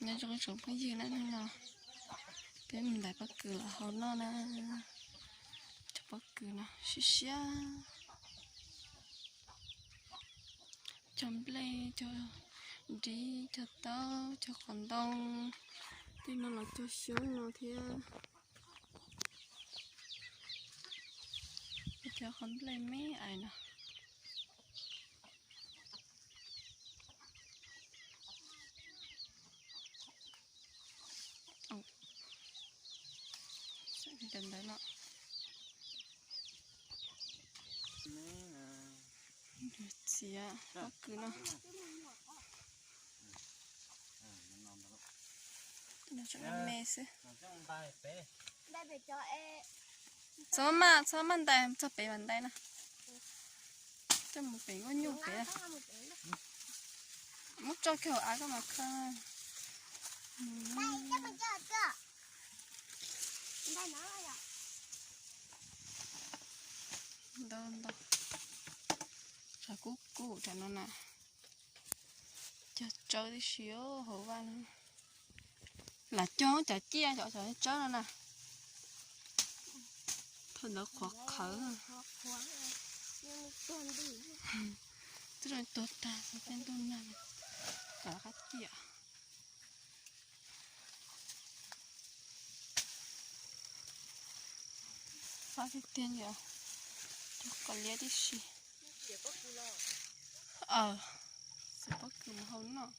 Nyob zoo tsoom phooj ywg na, hnub no peb mus ntais pob kws los hau noj na. Cov pob kws no siab siab, cog nplej, cog dib, cog taub, cog qos ntoo, tej no los cog xyoob no thiab. Cov qos nplej me ais no. Cov ntawd no. Txiav pob kws no. Me xwb. Txhob maj, txhob maj ntais txog pem vas ntais na. Coj mus pem nkuaj nyuj pem. Muab tso kiag hauv av koj mam khaws. Ntau ntau. Tshav kub kub tam no na. Cog tsawb tib si hauv vaj no. Lam cog cov ciaj cov, cov tsawb no na. Thaum ntawd qhuav qhawv. Twb tuag tag, tej ntuj nag, cov qab ciaj. Fab tiag tiag li, cog kov liab tib si. Aw, txiav pob kws mus hau noj.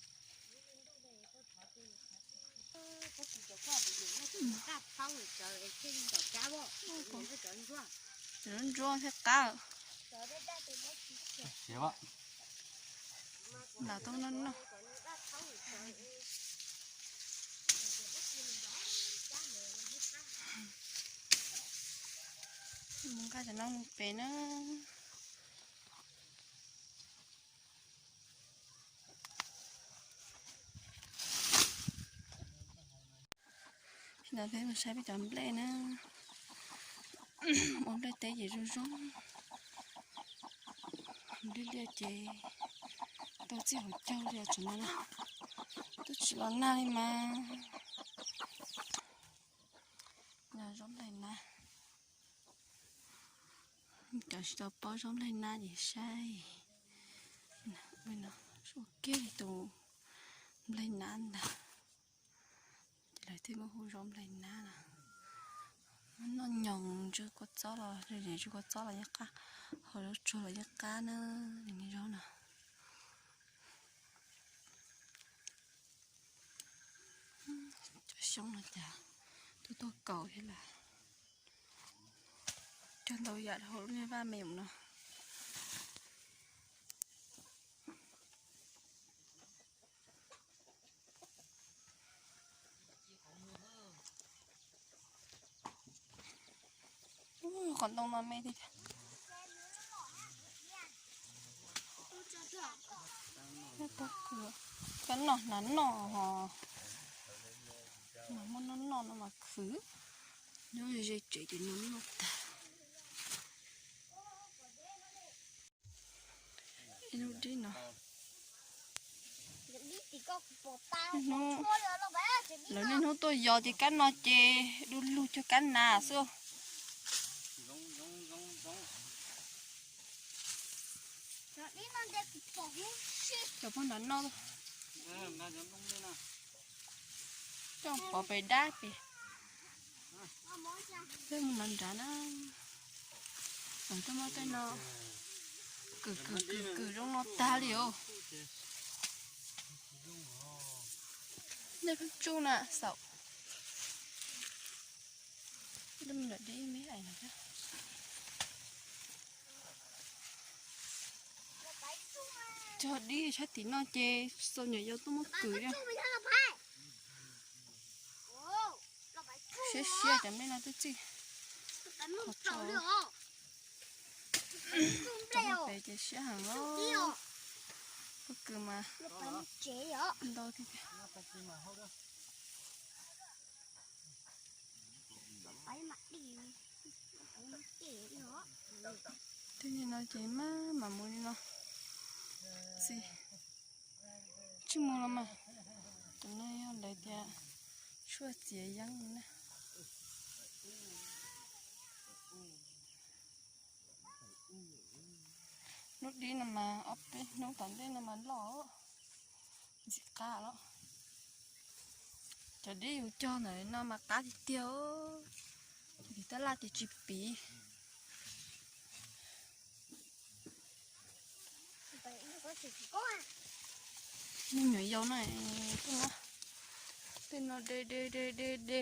Cov ntsuab thiab qab. Nram tau noj noj. Mus nqa cov no mus pem na. Peb mus saib peb cov nplej na. Ua nplej teb ces zoo zoo. Liaj liaj ces tau txij hauv caug li os, tseem no na. Twb tsis los nag li mas. Zaub nplaig nab. Cov tsis tau paub zaub nplaig nab ces saib. Ua kiag li tus nplaig nab ntag. Ces lawv thiaj muab hu zaub nplaig nab na. Noj nyoos ntsw kua txob los, zem ntsw kua txob los yeej qab, hau zaub tsuag los yeej qab na, nws niag zaub no. Cov xyoob no cas twb tuag kaus thiab lawm. Cog ntau yam rau hauv lub niag vaj me no. Ub, qhov ntoo no me tiag tiag. Kab noj hnav noj ho, mas muaj noj noj no mas khwv. Nyob ze tsev ces noj noj tag. Ib lub dib no. Hnub, lawv niaj hnub tuaj yos ces kab no ces du lug cog kab nas xwb. Cov pog nrad noj, coj pov pem dab pem. Peb mus nrad nrad na. Lawv tuaj muab tej no kwm kwm kwm kwm zoo no tag li os. Nej pheej tsuj na xaum. Lub me ntawm dib me ais no thiab. Cog dib sab tim no ces txaus nyuam yaus tuaj muab kwm thiab. Siab siab cov nplej no twb txij qhov tso. Cov pem ces siab heev os. Pob kws mas ntau tiag tiag. Tej niag no ces maj mam mus li no. Txij, tsis mus los mas. Tus no yog Tias tshuaj txiav yeeb na. Lub dib no mas ob peb hnub tom ntej no mas loj, ntxim qab lawm. Cov dib yus cog ntawm no mas qab tiag tiag, cov tim tab laj ces tsis piv. Me nyuam yaus no, tej no de de de de de,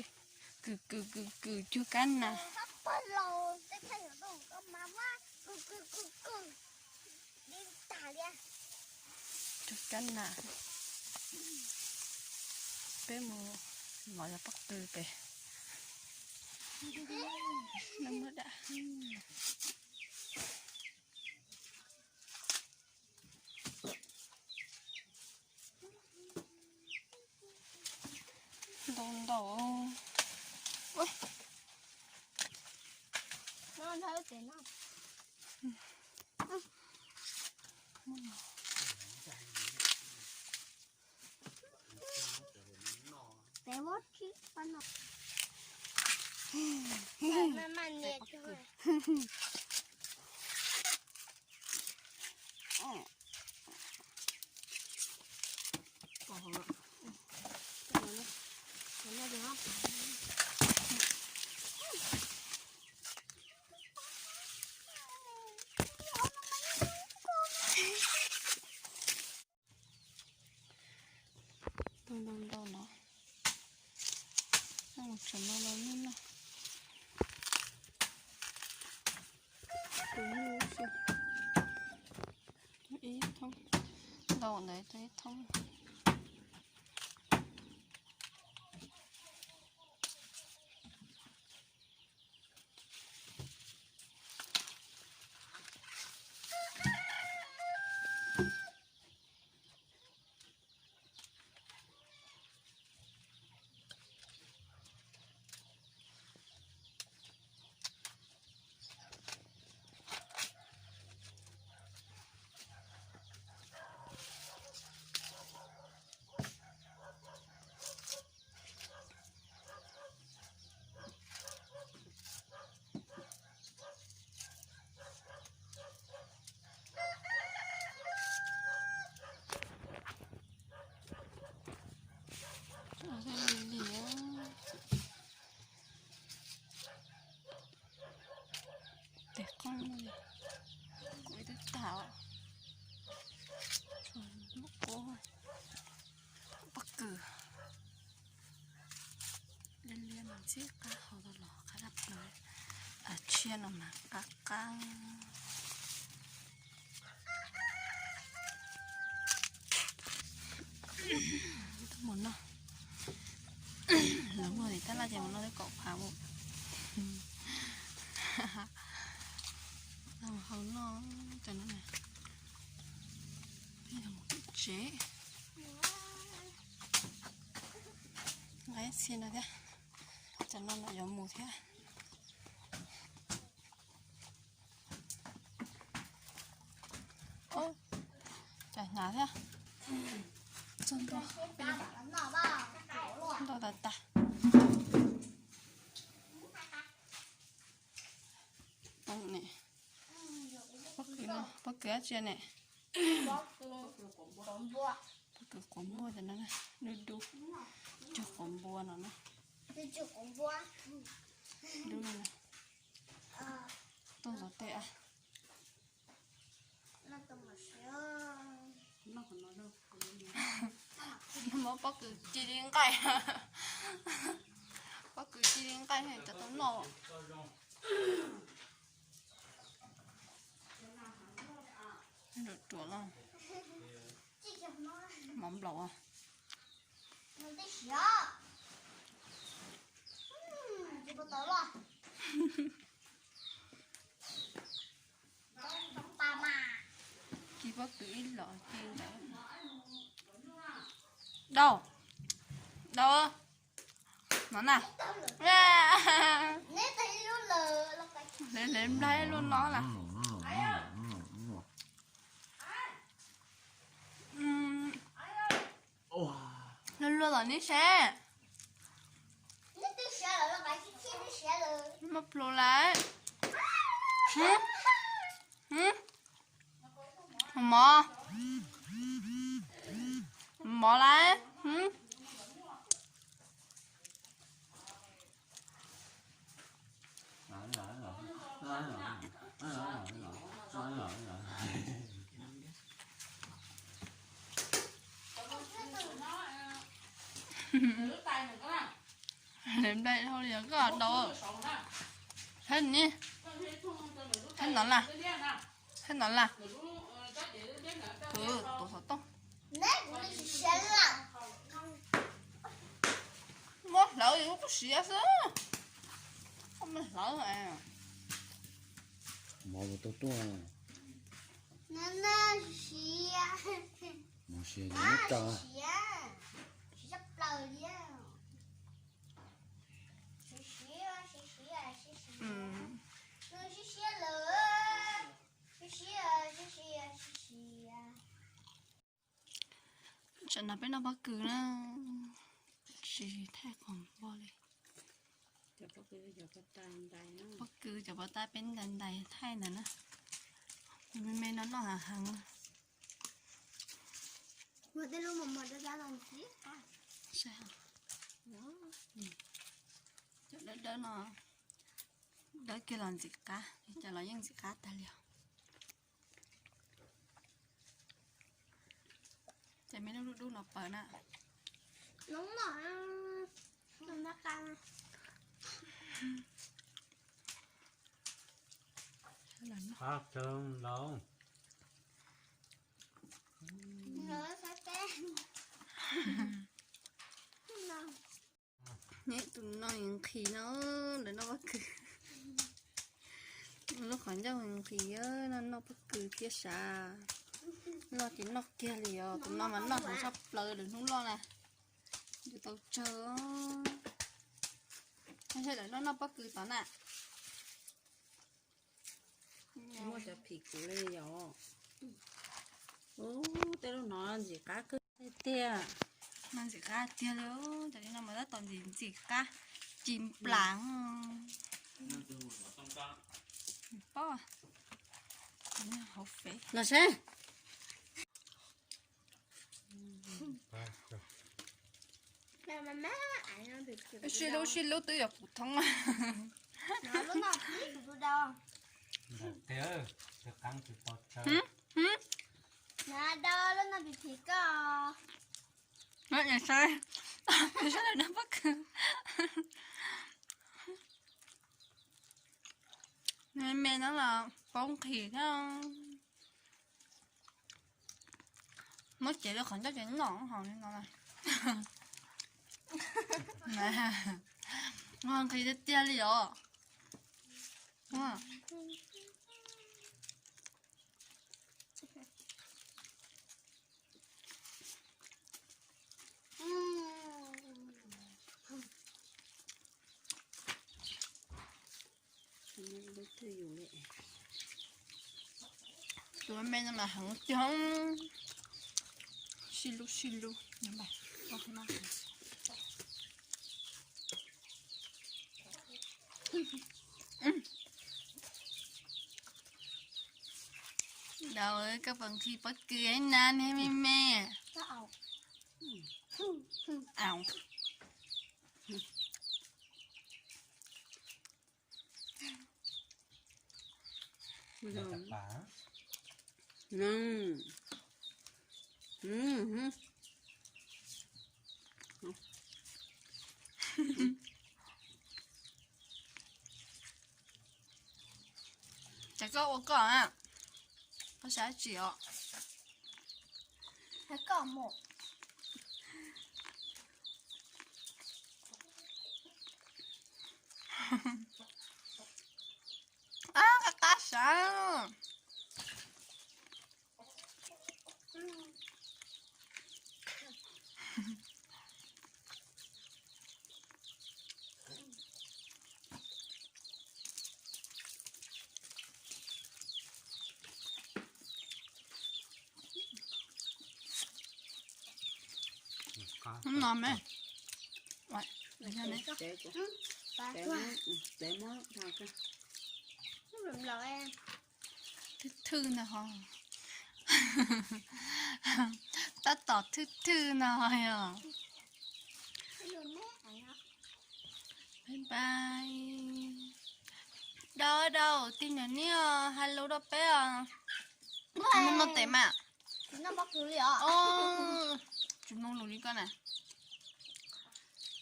kws kws kws kws cug kab nas. Cug kab nas. Peb mus lov cov pob kws pem. Noj muab dam. Ntau ntau. Ntau ntau no, tsam no los noj. Tus nyuj xwb. Ib thoob, ntau ntawd tau ib thoob. Tes qoob, kuv ib twb tag. Pob kws liab liab mas ntxim qab, hau tau los qab dab plaws. Tshiab no mas qab qab. Mus noj, lawv muag tim tab laj ces mus noj tej kaum phav mus. Hau noj cov no na. Tsev nqa ib txhia no thiab, cov no los yuav mus thiab. Cov hnav thiab. Txog ntua, ntau tas tas. Pob kws no, pob kws dab tsi ne? Pob kws quav npua cov no, dub dub, cog quav npua no na. Dub no na. Tuaj ntxuav tej a. Muab pob kws ci li nqaij, pob kws ci li nqaij cov tau noj. Ruam ruam los, mov nplaum. Ci pob kws ib los ci ntawd. Dau, dau, no na. Hlev hlev nplaig lub no lawm. Luag luag los neb seb. Muaj plhu lawm. Mov, mov lawm. Lem nplai dhau li koj dau. Thab ni, thab no la, thab no la. Tuav xov tooj. Muab hlawv yus lub kub siav xwb. Koj muab hlawv. Mov mus tuaj tuaj. Mov siav, siav, siav tshaj plaws li. Siav, siav, siav, siav, siav, siav lawm. Siav, siav, siav, siav, siav, siav. Tsam no peb noj pob kws na, tsis thaij qhov npog li. Pob kws cov pob tab peb ntais ntais thaij ntawd na. Me me no noj heev heev. Cov dawb dawb no, dawb kiag los ntxim qab, cov los yeej ntxim qab tag li os. Ces me lub dub dub no pawv na. Tus no nqhis no, lawv noj pob kws. Lub qhov ncauj nqhis, noj noj pob kws thiab sav. Loj ces noj kiag li os, tus no mas noj heev tshaj plaws lawm hnub loj na. Yuav tau tsawg. Ntshe lawv noj noj pob kws tod na. Muaj cov phim kuv li yom. Ub, tej lub no ntxim qab kawg tiag. No ntxim qab tiag li, cov li no mas tab tom ntxim ntxim qab, ci nplas. Pob, hauv fes los seb. Sib lub sib lub twb yog kuv thoob. Saib, saib lawv noj pob kws. Me me no los poob nqhis thiab. Muab cev li qhov ncauj ces noj haus li no. Nqhis tiag tiag li os. Tus me no mas heev tiag, sib lub sib lub. Dau, koj puas nqhis pob kws na, me me? Ces koj ua koj, koj xav tsis os. Qab qab sav. Qab Hnub no me, thwj thwj no ho, tab tom thwj thwj no ho yog. Bye bye. Dau dau, tij nyam niaj hais lus rau peb os. Mus noj tes mas. Tsis mloog lus li koj na.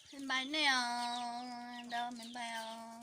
Bye bye nej os. Dau bye bye os.